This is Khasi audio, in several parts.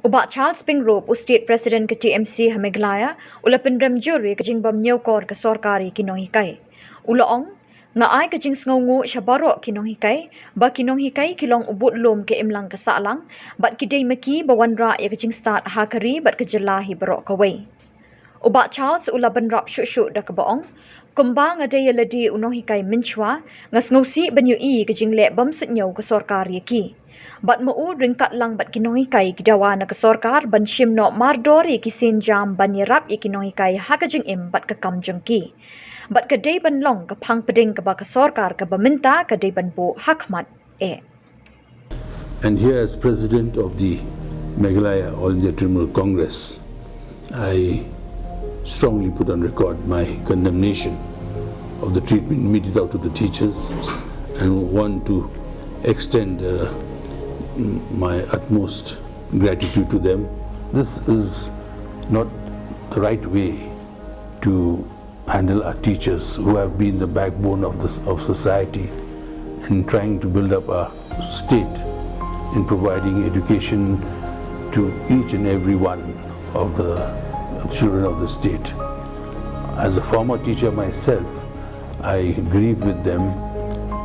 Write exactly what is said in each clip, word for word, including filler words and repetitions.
U Bah Charles Pyngrope, u State President ka T M C ha Meghalaya, u la pynrem jur ïa ka jingbym ñiewkor ka sorkar ïa ki nonghikai. U la ong, nga ai ka jingsngewnguh sha baroh ki nonghikai, ba ki nonghikai ki long u budlum ka imlang ka sahlang, bad ki dei ma ki ba wanrah ïa ka jingstad ha ka ri bad ka jylla hi baroh kawei. U Bah Charles u la bynrap shuh shuh da kaba ong, kumba nga dei ïa lade u nonghikai mynshuwa, nga sngewsih ban ïohi ka jingleh bym suidñiew ka sorkar ïa ki. Bad ma u ryngkat lang bad ki nonghikai ki dawa na ka sorkar ban shim noh mardor ïa ki sienjam ban ïarap ïa ki nonghikai ha ka jingim bad ka kam jong ki. Bad ka dei ban long ka phang pdeng kaba ka sorkar kaba mynta ka dei ban buh ha khmat eh. And here, as president of the Meghalaya All India Trinamool Congress, I strongly put on record my condemnation of the treatment meted out to the teachers and want to extend uh, my utmost gratitude to them. This is not the right way to handle our teachers who have been the backbone of, this, of society in trying to build up our state in providing education to each and every one of the children of the state. As a former teacher myself, I grieve with them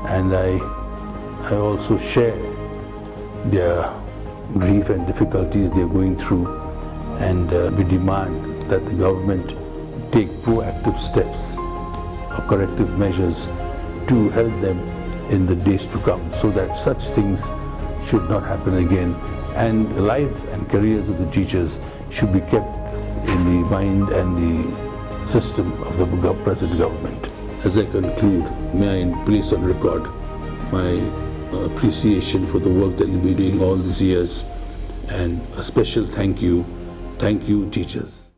and I, I also share their grief and difficulties they're going through, and uh, we demand that the government take proactive steps or corrective measures to help them in the days to come so that such things should not happen again, and the life and careers of the teachers should be kept in the mind and the system of the gov- present government. As I conclude, may I place on record my appreciation for the work that you've been doing all these years, and a special thank you. Thank you, teachers.